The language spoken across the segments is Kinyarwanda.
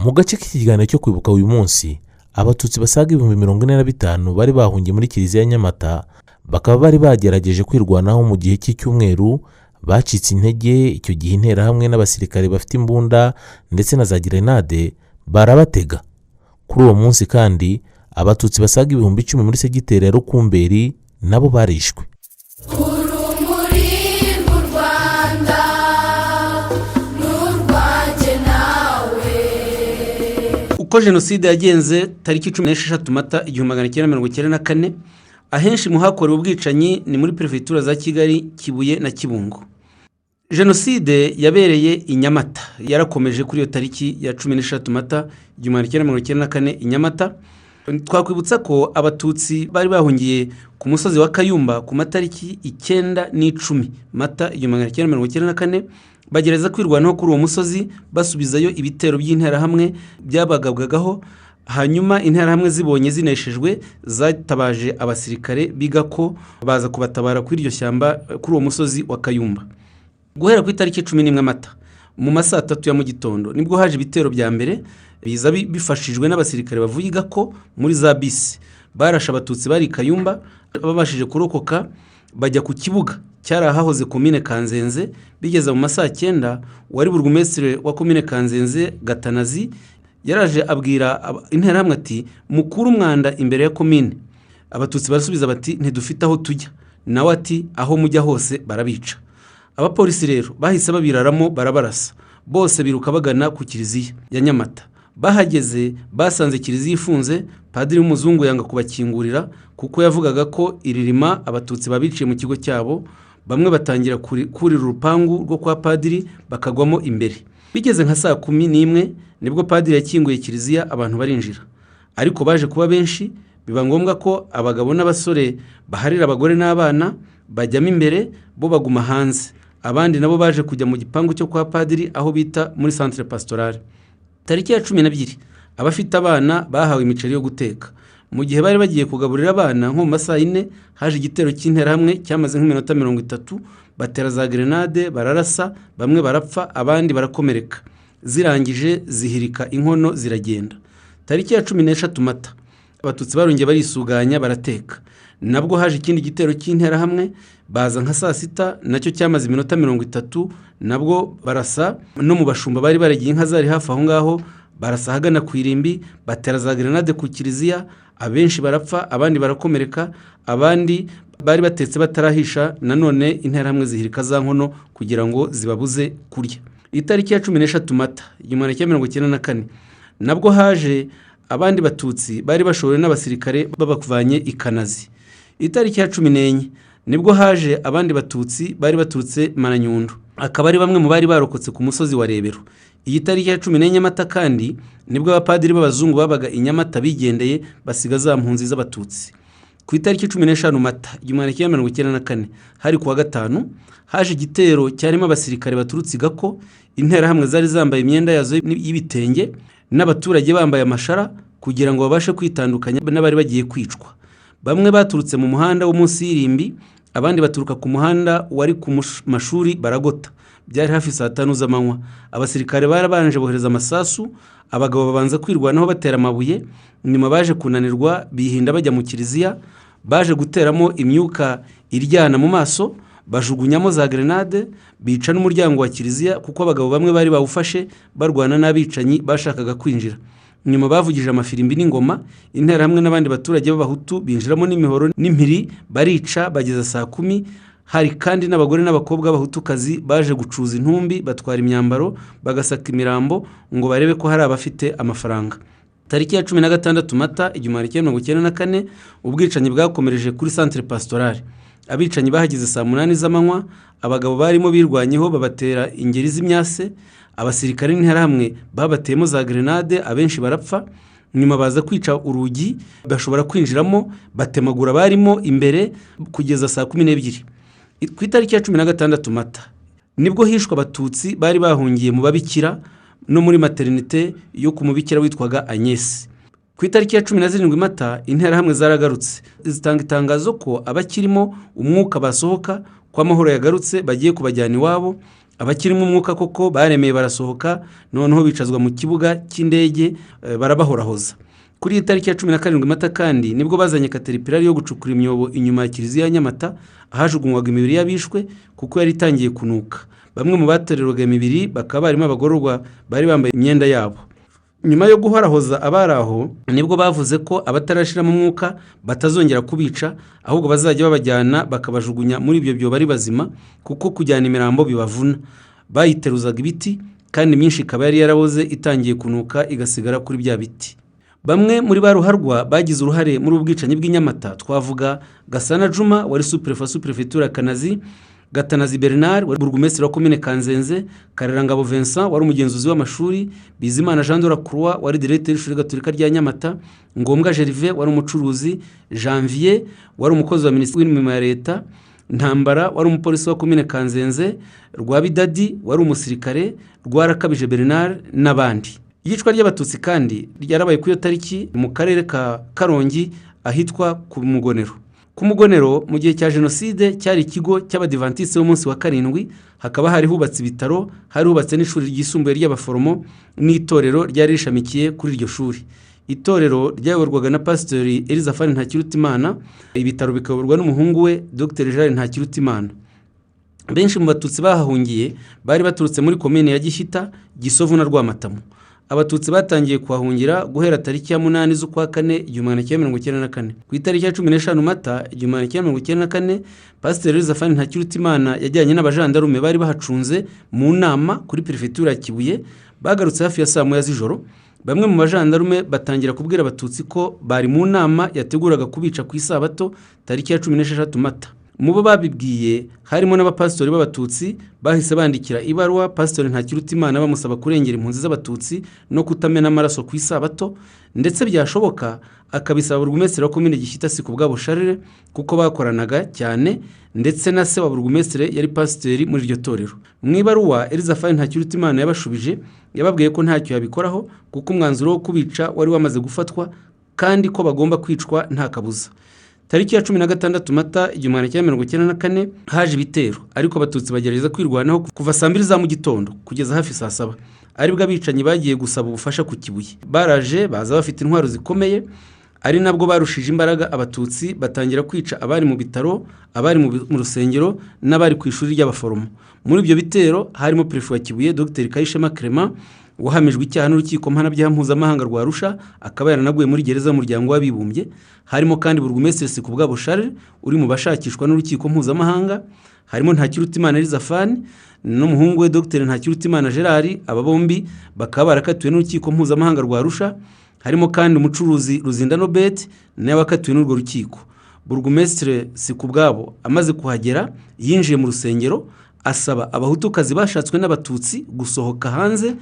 Mu gace k'ikiganiro cyo kwibuka uyu munsi, Abatutsi basaga 45,000 bari bahungiye muri Kiliziya ya Nyamata, bakaba bari bagerageje kwirwanaho mu gihe cy'icyumweru, bacitse intege. Icyo gihe Interahamwe n'abasirikare bafite imbunda ndetse na za gerenade barabatega. Kuri uwo munsi kandi, Abatutsi basaga 10,000 muri segiteri ya Rukumberi nabo barishwe. Urumuri rw'u Rwanda n'urwanjye nawe. Uko jenoside yagenze tariki 16 Mata 1994, ahenshi mu hakorewe ubwicanyi ni muri perefegitura za Kigali, Kibuye na Kibungo. Jenoside yabereye i Nyamata yarakomeje kuri iyo tariki ya 16 Mata 1994 i Nyamata. Twakwibutsa ko Abatutsi bari bahungiye ku musozi wa Kayumba ku matariki 9 n'10 Mata 1994, bagerageza kwirwanaho kuri uwo musozi, basubizayo ibitero by'Interahamwe byabagabwagaho. Hanyuma Interahamwe zibonye zineshejwe, zatabaje abasirikare biga ko baza kubatabara kuri iryo shyamba, kuri uwo musozi wa Kayumba. Guhera ku itariki 11 Mata mu ma saa 3 ya mu gitondo, nibwo haje ibitero bya mbere biza bifashijwe n'abasirikare bavuye i Gako muri za bisi. Barashe Abatutsi bari i Kayumba, babashije kurokoka bajya ku kibuga cyari ahahoze Komine Kanzenze. Bigeze mu ma saa 9, wari burugumesitiri wa Komine Kanzenze, Gatanazi, yaraje abwira Interahamwe ati: "Mukure umwanda imbere ya komine." Abatutsi barasubiza bati: "Ntidufite aho tujya." Nawe ati: "Aho mujya hose barabica." Abapolisi rero bahise babiraramo, barabarasa, bose biruka bagana ku kiliziya ya Nyamata. Bahageze basanze kiliziya ifunze. Padiri w'umuzungu yanga kubakingurira kuko yavugaga ko iririma Abatutsi babiciye mu kigo cyabo. Bamwe batangira kurira urupangu rwo kwa padiri, bakagwamo imbere. Bigeze nka saa 11 nibwo padiri yakinguye kiliziya, abantu barinjira, ariko baje kuba benshi, biba ngombwa ko abagabo n'abasore baharira abagore n'abana bajyamo imbere, bo baguma hanze. Abandi nabo baje kujya mu gipangu cyo kwa padiri, aho bita muri centre pastorale. Tariki ya 12, abafite abana bahawe imiceri yo guteka. Mu gihe bari bagiye kugaburira abana, nko mu masaha 4, haje igitero cy'Interahamwe cyamaze nk'iminota 30. Batera za gerenade, bararasa, bamwe barapfa, abandi barakomereka. Zirangije zihirika inkono, ziragenda. Tariki ya 13 Mata, Abatutsi barongeye barisuganya, barateka. Nabwo haje ikindi gitero cy'Interahamwe, baza nka saa 6, nacyo cyamaze iminota 30. Nabwo barasa no mu bashumba bari baragiye inka zari hafi aho ngaho, barasa ahagana ku irimbi, batera za gerenade ku kiliziya, abenshi barapfa, abandi barakomereka. Abandi bari batetse batarahisha, nanone Interahamwe zihirika za nkono kugira ngo zibabuze kurya. Itariki ya 13 Mata 1994, nabwo haje abandi Batutsi bari bashorewe n'abasirikare babavanye i Kanazi. Itariki ya 14 nibwo haje abandi Batutsi bari baturutse Maranyundo, akaba ari bamwe mu bari barokotse ku musozi wa Rebero. Iyi tariki ya 14 Mata kandi nibwo abapadiri b'abazungu babaga i Nyamata bigendeye, basiga za mpunzi z'Abatutsi. Ku itariki 15 Mata 1994, hari kuwa gatanu, haje igitero cyarimo abasirikare baturutse i Gako. Interahamwe zari zambaye imyenda yazo y'ibitenge n'abaturage bambaye amashara kugira ngo babashe kwitandukanya n'abari bagiye kwicwa. Bamwe baturutse mu muhanda wo munsi y'irimbi, abandi baturuka ku muhanda wari ku mashuri, baragota. Byari hafi saa 5 z'amanywa. Abasirikare barabanje bohereza amasasu, abagabo babanza kwirwanaho batera amabuye. Nyuma baje kunanirwa, bihinda bajya mu kiliziya. Baje guteramo imyuka iryana mu maso, bajugunyamo za gerenade, bica n'umuryango wa kiliziya kuko abagabo bamwe bari bawufashe barwana n'abicanyi bashakaga kwinjira. Nyuma bavugije amafirimbi n'ingoma, Interahamwe n'abandi baturage b'Abahutu binjiramo n'imihoro n'impiri, barica bageza saa 10. Hari kandi n'abagore n'abakobwa b'Abahutukazi baje gucuza intumbi, batwara imyambaro, bagasaka imirambo ngo barebe ko hari abafite amafaranga. Tariki ya 16 Mata 1994, ubwicanyi bwakomereje kuri centre pastorale. Abicanyi bahageze saa 8 z'amanywa. Abagabo barimo birwanyeho, babatera ingeri z'imyase. Abasirikare n'Interahamwe babateyemo za gerenade, abenshi barapfa. Nyuma baza kwica urugi, bashobora kwinjiramo, batemagura abarimo imbere kugeza saa 12. Ku itariki ya 16 Mata nibwo hishwe Abatutsi bari bahungiye mu babikira no muri maternité yo ku mubikira witwaga Agnès. Ku itariki ya 17 Mata, Interahamwe zaragarutse, zitanga itangazo ko abakirimo umwuka basohoka, ko amahoro yagarutse, bagiye kubajyana iwabo. Abakirimo umwuka koko baremeye barasohoka, noneho bicazwa mu kibuga cy'indege, barabahorahoza. Kuri iyi tariki ya 17 Mata kandi nibwo bazanye kateripirari yo gucukura imyobo inyuma ya kiliziya ya Nyamata ahajugunywaga imibiri y'abishwe, kuko yari itangiye kunuka. Bamwe mu batorerwaga imibiri bakaba barimo abagororwa bari bambaye imyenda yabo. Nyuma yo guhorahoza abari aho, nibwo bavuze ko abatarashiramo umwuka batazongera kubica, ahubwo bazajya babajyana bakabajugunya muri ibyo byobo ari bazima, kuko kujyana imirambo bibavuna. Bayiteruzaga ibiti, kandi myinshi ikaba yari yaraboze itangiye kunuka igasigara kuri bya biti. Bamwe muri ba ruharwa bagize uruhare muri ubu bwicanyi bw'i Nyamata twavuga Gasana Juma wari superefe wa superefegitura ya Kanazi, Gatanazi Bernard wari burugumesitiri wa komine Kanzenze, Karerangabo Vincent wari umugenzuzi w'amashuri, Bizimana Jean de la Croix wari diregiteri w'ishuri gatolika rya Nyamata, Ngombwa Gervais wari umucuruzi, Janvier wari umukozi wa minisiteri w'imirimo ya leta, Ntambara wari umupolisi wa komine Kanzenze, Rwabidadi wari umusirikare, Rwarakabije Bernard n'abandi. Iyicwa ry'Abatutsi kandi ryarabaye kuri iyo tariki mu karere ka Karongi ahitwa ku Mugonero. Ku Mugonero mu gihe cya jenoside cyari ikigo cy'Abadivantisite b'umunsi wa karindwi, hakaba hari hubatse ibitaro, hari hubatse n'ishuri ryisumbuye ry'abaforomo n'itorero ryari rishamikiye kuri iryo shuri. Itorero ryayoborwaga na Pasitori Elizafani Ntakirutimana, ibitaro bikayoborwa n'umuhungu we Dr Gerard Ntakirutimana. Benshi mu Batutsi bahahungiye bari baturutse muri komine ya Gishyita, Gisovu na Rwamatamu. Abatutsi batangiye kuhahungira guhera tariki ya 8 z'ukwa kane 1994. Ku itariki ya 15 Mata 1994, Pasiteri Elizafani Ntakirutimana yajyanye n'abajandarume bari bahacunze mu nama kuri perefegitura ya Kibuye. Bagarutse hafi ya saa moya z'ijoro. Bamwe mu bajandarume batangira kubwira Abatutsi ko bari mu nama yateguraga kubica ku isabato tariki ya 16 Mata. Mu bo babibwiye harimo n'abapasitori b'Abatutsi. Bahise bandikira ibaruwa Pasitori Ntakirutimana bamusaba kurengera impunzi z'Abatutsi no kutamena amaraso ku isabato, ndetse byashoboka akabisaba burugumesitiri wa komine Gishyita Sikubwabo Charles, kuko bakoranaga cyane, ndetse na se wa burugumesitiri yari pasiteri muri iryo torero. Mu ibaruwa Elizafani Ntakirutimana yabashubije, yababwiye ko ntacyo yabikoraho kuko umwanzuro wo kubica wari wamaze gufatwa, kandi ko bagomba kwicwa nta kabuza. Tariki ya 16 Mata 1994 haje ibitero, ariko Abatutsi bagerageza kwirwanaho kuva saa 2 za mu gitondo kugeza hafi saa 7, aribwo abicanyi bagiye gusaba ubufasha ku Kibuye. Baraje baza bafite intwaro zikomeye, ari nabwo barushije imbaraga Abatutsi, batangira kwica abari mu bitaro, abari mu rusengero n'abari ku ishuri ry'abaforomo. Muri ibyo bitero harimo perefe wa Kibuye Dr Kayishema Clement, wahamijwe icyaha n'urukiko mpanabyaha mpuzamahanga rwa Arusha, akaba yaranaguye muri gereza y'umuryango w'abibumbye. Harimo kandi burugumesitiri Sikubwabo Charles uri mu bashakishwa n'urukiko mpuzamahanga. Harimo Ntakirutimana Elizafani n'umuhungu we Dr Ntakirutimana Gerard, aba bombi bakaba barakatiwe n'urukiko mpuzamahanga rwa Arusha. Harimo kandi umucuruzi Ruzinda Nobert nawe wakatiwe n'urwo rukiko. Burugumesitiri Sikubwabo amaze kuhagera yinjiye mu rusengero asaba Abahutukazi bashatswe n'Abatutsi gusohoka hanze,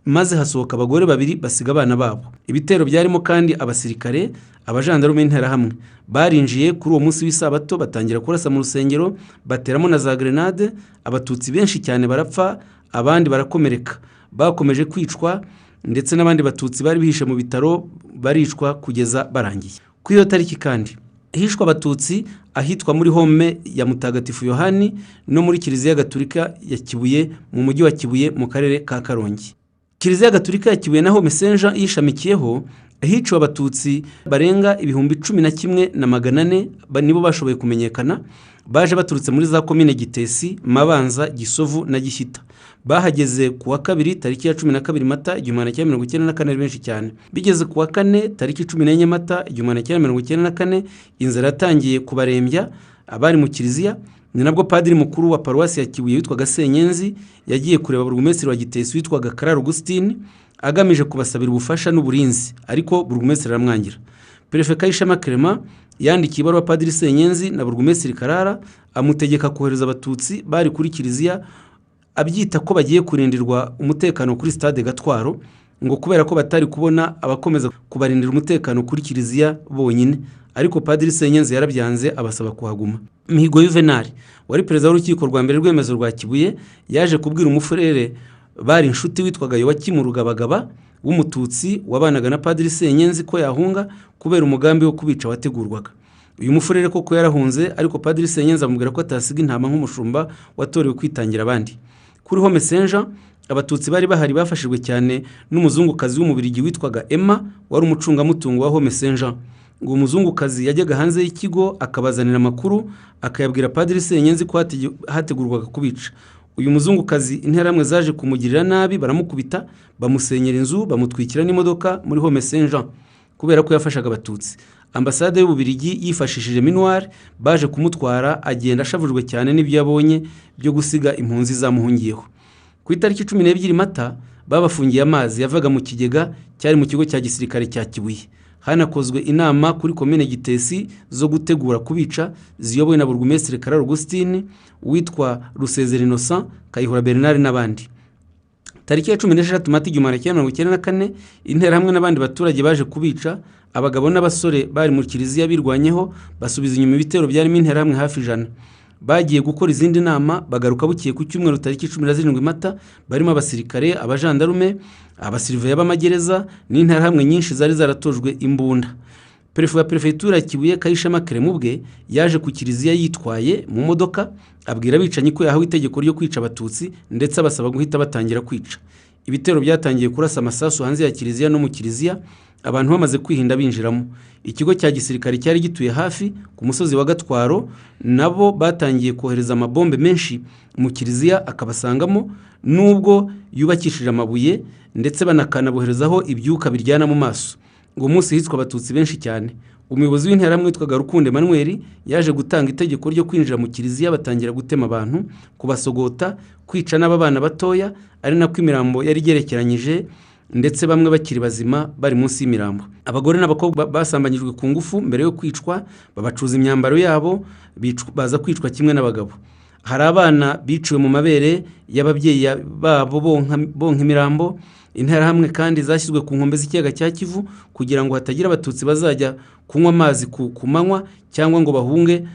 maze hasohoka abagore babiri basiga abana babo. Ibitero byarimo kandi abasirikare, abajandarume n'interahamwe. Barinjiye kuri uwo munsi w'isabato batangira kurasa mu rusengero, bateramo na za grenade. Abatutsi benshi cyane barapfa, abandi barakomereka. Bakomeje kwicwa, ndetse n'abandi Batutsi bari bihishe mu bitaro baricwa kugeza barangiye. Kuri iyo tariki kandi hishwe Abatutsi ahitwa muri home ya Mutagatifu Yohani no muri Kiliziya Gatulika ya Kibuye mu mujyi wa Kibuye mu karere ka Karongi. Kiliziya Gatulika ya Kibuye na home Saint Jean yishamikiyeho hiciwe Abatutsi barenga 11,400, nibo bashoboye kumenyekana. Baje baturutse muri za komine Gitesi, Mabanza, Gisovu na Gishyita. Bahageze ku wa kabiri tariki ya 12 Mata 1994 ari benshi cyane. Bigeze ku wa kane tariki 14 Mata 1994, inzara yatangiye kubarembya abari mu kiliziya. Ni nabwo padiri mukuru wa paruwasi ya Kibuye witwaga Senyenzi yagiye kureba burugumesitiri wa Gitesi witwaga Karara Augustine, agamije kubasabira ubufasha n'uburinzi, ariko burugumesitiri aramwangira. Perefe Kayishema Clement yandikiye ibaruwa padiri Senyenzi na burugumesitiri Karara, amutegeka kohereza Abatutsi bari kuri kiliziya, abyita ko bagiye kurindirwa umutekano kuri stade Gatwaro, ngo kubera ko batari kubona abakomeza kubarindira umutekano kuri kiliziya bonyine. Ariko padiri Senyenzi yarabyanze abasaba kuhaguma. Mihigo Juvenal wari perezida w'urukiko rwa mbere rw'remezo rwa Kibuye yaje kubwira umufurere bari inshuti witwaga Yowakimu Rugabagaba w'Umututsi wabanaga na padiri Senyenzi ko yahunga kubera umugambi wo kubica wategurwaga. Uyu mufurere koko yarahunze, ariko padiri Senyenzi amubwira ko atasiga intama nk'umushumba watorewe kwitangira abandi. Kuri Kuri Home Saint-Jean, Abatutsi bari bahari bafashijwe cyane n'umuzungukazi w'Umubirigi witwaga Emma, wari umucungamutungo wa Home Saint-Jean. Uwo muzungukazi yajyaga hanze y'ikigo akabazanira amakuru, akayabwira Padiri Senyenzi ko hategurwaga kubica. Uyu muzungukazi Interahamwe zaje kumugirira nabi, baramukubita, bamusenyera inzu, bamutwikira n'imodoka muri Home Saint-Jean kubera ko yafashaga Abatutsi. Ambasade y'Ububirigi yifashishije MINUAR baje kumutwara, agenda ashavujwe cyane n'ibyo yabonye byo gusiga impunzi zamuhungiyeho. Ku itariki 12 Mata babafungiye amazi yavaga mu kigega cyari mu kigo cya gisirikare cya Kibuye. Hanakozwe inama kuri komine Gitesi zo gutegura kubica, ziyobowe na Burugumesitiri Karara Augustine, witwa Rusezera Innocent, Kayihura Bernard n'abandi. Tariki ya 16 Mata 1994, Interahamwe n'abandi baturage baje kubica. Abagabo n'abasore bari mu kiliziya birwanyeho, basubiza inyuma ibitero byarimo Interahamwe hafi 100. Bagiye gukora izindi nama, bagaruka bukeye ku cyumweru tariki 17 Mata, barimo abasirikare, abajandarume, abasiriveya b'amagereza n'Interahamwe nyinshi zari zaratojwe imbunda. Perefe wa perefegitura ya Kibuye, Kayishema Clement, ubwe yaje ku kiliziya yitwaye mu modoka, abwira abicanyi ko yahawe itegeko ryo kwica Abatutsi, ndetse abasaba guhita batangira kwica. Ibitero byatangiye kurasa amasasu hanze ya kiliziya no mu kiliziya, abantu bamaze kwihinda binjiramo. Ikigo cya gisirikare cyari gituye hafi ku musozi wa Gatwaro, nabo batangiye kohereza amabombe menshi mu kiliziya akabasangamo nubwo yubakishije amabuye, ndetse banakanaboherezaho ibyuka biryana mu maso. Uwo munsi hicwa Abatutsi benshi cyane. Umuyobozi w'Interahamwe witwaga Rukundo Emmanuel yaje gutanga itegeko ryo kwinjira mu kiliziya, batangira gutema abantu, kubasogota, kwica n'abana batoya, ari nako imirambo yari igerekeranyije, ndetse bamwe bakiri bazima bari munsi y'imirambo. Abagore n'abakobwa basambanyijwe ku ngufu mbere yo kwicwa, babacuza imyambaro yabo, baza kwicwa kimwe n'abagabo. Hari abana biciwe mu mabere y'ababyeyi babo bonka imirambo. Interahamwe kandi zashyizwe ku nkombe z'ikiyaga cya Kivu kugira ngo hatagira Abatutsi bazajya kunywa amazi ku manywa cyangwa ngo bahunge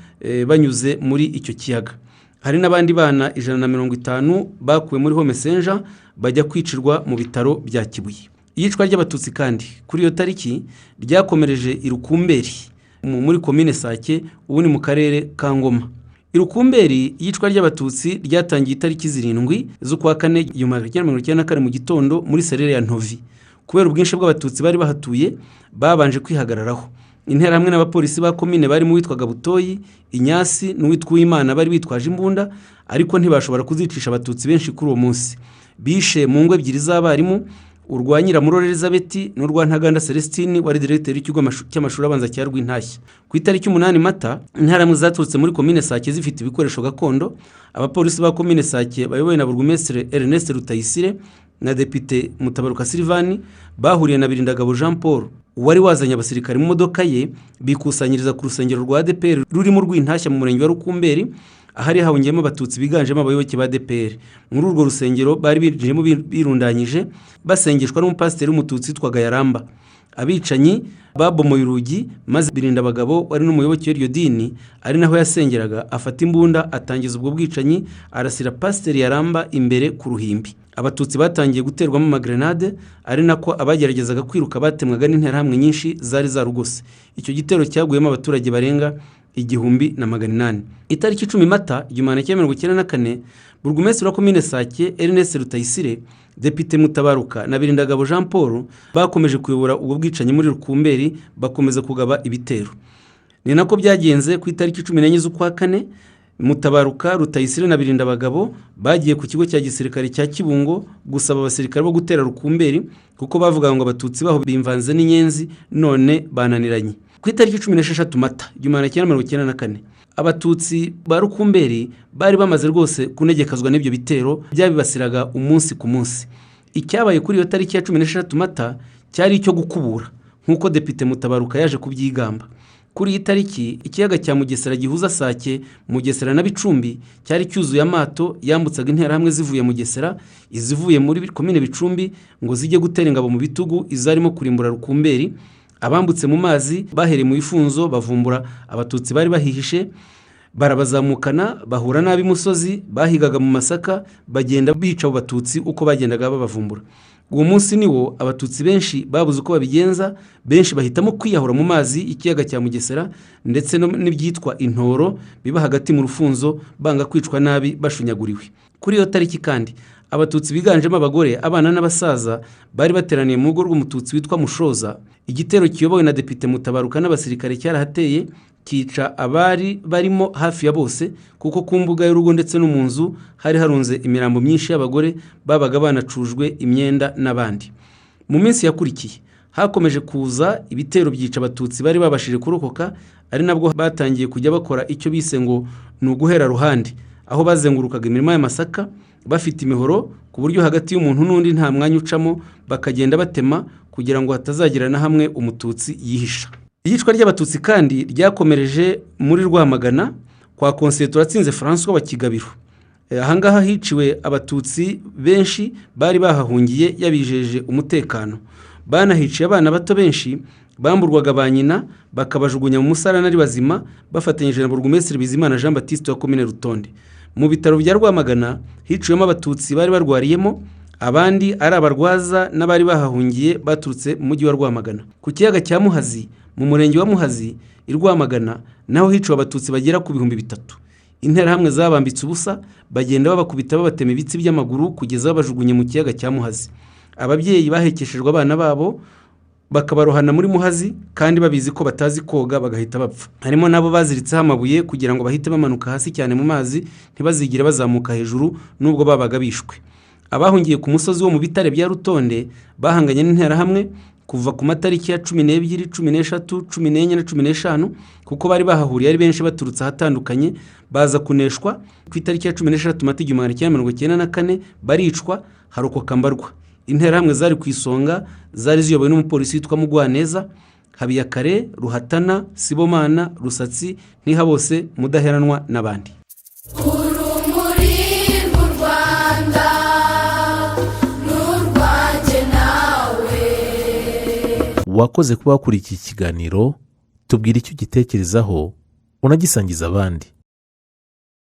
banyuze muri icyo kiyaga. Hari n'abandi bana 150 bakuwe muri Home Saint-Jean bajya kwicirwa mu bitaro bya Kibuye. Iyicwa ry'Abatutsi kandi kuri iyo tariki ryakomereje i Rukumberi muri komine Sake, ubu ni mu karere ka Ngoma. I Rukumberi iyicwa ry'Abatutsi ryatangiye itariki 7 z'ukwa kane 1994 mu gitondo muri serere ya Ntovi. Kubera ubwinshi bw'Abatutsi bari bahatuye, babanje kwihagararaho. Interahamwe n'abapolisi ba komine barimo uwitwaga Butoyi, Inyasi n'uwitwa Uwimana bari bitwaje imbunda, ariko ntibashobora kuzicisha Abatutsi benshi kuri uwo munsi. Bishe mu ngo ebyiri z'abarimu, urwa Nyiramurore Elizabeth n'urwa Ntaganda Celestine wari diregiteri w'ikigo cy'amashuri abanza cya Rwintashya. Ku itariki 8 Mata, Interahamwe zaturutse muri komine Sake zifite ibikoresho gakondo. Abapolisi ba komine Sake bayobowe na Burugumesitiri Ernest Rutayisire na Depite Mutabaruka Sylvain bahuriye na Birindagabo Jean Paul wari wazanye abasirikare mu modoka ye, bikusanyiriza ku rusengero rwa ADEPR rurimo Rwintashya mu murenge wa Rukumberi, ahari hahungiyemo Abatutsi biganjemo abayoboke ba ADEPR. Muri urwo rusengero bari binjiyemo birundanyije, basengeshwa n'umupasiteri w'Umututsi witwaga Yaramba. Abicanyi babomoye urugi, maze Birinda Abagabo wari n'umuyoboke w'iryo dini ari naho yasengeraga afata imbunda, atangiza ubwo bwicanyi, arasira Pasiteri Yaramba imbere ku ruhimbi. Abatutsi batangiye guterwamo amagrenade, ari nako abageragezaga kwiruka batemwaga n'Interahamwe nyinshi zari zarugose. Icyo gitero cyaguyemo abaturage barenga 1800. Itariki 10 Mata 1994, Burugumesitiri wa komine Sake Ernest Rutayisire, Depite Mutabaruka na Birindagabo Jean Paul bakomeje kuyobora ubwo bwicanyi muri Rukumberi, bakomeza kugaba ibitero. Ni nako byagenze ku itariki 14 z'ukwa kane. Mutabaruka, Rutayisire na Birindabagabo bagiye ku kigo cya gisirikare cya Kibungo gusaba abasirikare bo gutera Rukumberi, kuko bavugaga ngo Abatutsi baho bimvanze n'inyenzi none bananiranye. Ku itariki 16 Mata 1994, Abatutsi ba Rukumberi bari bamaze rwose kunegekazwa n'ibyo bitero byabibasiraga umunsi ku munsi. Icyabaye kuri iyo tariki ya 16 Mata cyari icyo gukubura, nk'uko Depite Mutabaruka yaje kubyigamba. Kuri iyi tariki, ikiyaga cya Mugesera gihuza Sake, Mugesera na Bicumbi cyari cyuzuye amato yambutsaga Interahamwe zivuye Mugesera, izivuye muri komine Bicumbi ngo zijye gutera ingabo mu bitugu izarimo kurimbura Rukumberi. Abambutse mu mazi bahereye mu ifunzo bavumbura Abatutsi bari bahihishe, barabazamukana, bahura n'ab'imusozi bahigaga mu masaka, bagenda bica abo Batutsi uko bagendaga babavumbura. Uwo munsi ni wo Abatutsi benshi babuze uko babigenza, benshi bahitamo kwiyahura mu mazi y'ikiyaga cya Mugesera ndetse n'ibyitwa Intoro biba hagati mu rufunzo, banga kwicwa nabi bashunyaguriwe. Kuri iyo tariki kandi, Abatutsi biganjemo abagore, abana n'abasaza bari bateraniye mu rugo rw'Umututsi witwa Mushoza. Igitero kiyobowe na Depite Mutabaruka n'abasirikare cyarahateye, cyica abari barimo hafi ya bose, kuko ku mbuga y'urugo ndetse no mu nzu hari harunze imirambo myinshi y'abagore babaga banacujwe imyenda n'abandi. Mu minsi yakurikiye hakomeje kuza ibitero byica Abatutsi bari babashije kurokoka, ari nabwo batangiye kujya bakora icyo bise ngo ni uguhera ruhande, aho bazengurukaga imirima y'amasaka bafite imihoro, ku buryo hagati y'umuntu n'undi nta mwanya ucamo, bakagenda batema kugira ngo hatazagira na hamwe Umututsi yihisha. Iyicwa ry'Abatutsi kandi ryakomereje muri Rwamagana kwa Konseye Turatsinze Francois wa Kigabiro. Ahangaha hiciwe Abatutsi benshi bari bahahungiye yabijeje umutekano. Banahiciye abana bato benshi bamburwaga ba nyina, bakabajugunya mu musarani ari bazima, bafatanyije na Burugumesitiri Bizimana Jean Baptiste wa Komine Rutonde. Mu bitaro bya Rwamagana hiciwemo Abatutsi bari barwariyemo, abandi ari abarwaza n'abari bahahungiye baturutse mu mujyi wa Rwamagana. Ku kiyaga cya Muhazi, mu murenge wa Muhazi i Rwamagana, naho hiciwe Abatutsi bagera ku 3000. Interahamwe zabambitse ubusa, bagenda babakubita, babatema ibitsi by'amaguru kugeza babajugunye mu kiyaga cya Muhazi. Ababyeyi bahekeshejwe abana babo bakabarohana muri Muhazi kandi babizi ko batazi koga, bagahita bapfa. Harimo n'abo baziritseho amabuye kugira ngo bahite bamanuka hasi cyane mu mazi, ntibazigire bazamuka hejuru nubwo babaga bishwe. Abahungiye ku musozi wo mu bitare bya Rutonde bahanganye n'Interahamwe kuva ku matariki ya 12, 13, 14 na 15, kuko bari bahahuriye ari benshi baturutse ahatandukanye, baza kuneshwa ku itariki ya 16 Mata 1994, baricwa, harokoka mbarwa. Interahamwe zari ku isonga zari ziyobowe n'umupolisi witwa Mugwaneza, Habiyakare, Ruhatana, Sibomana, Rusatsi, Ntihabose, Mudaheranwa n'abandi. Urumuri rw'u Rwanda n'urwanjye nawe. Wakoze kuba wakurikiye iki kiganiro. Tubwira icyo ugitekerezaho, unagisangiza abandi.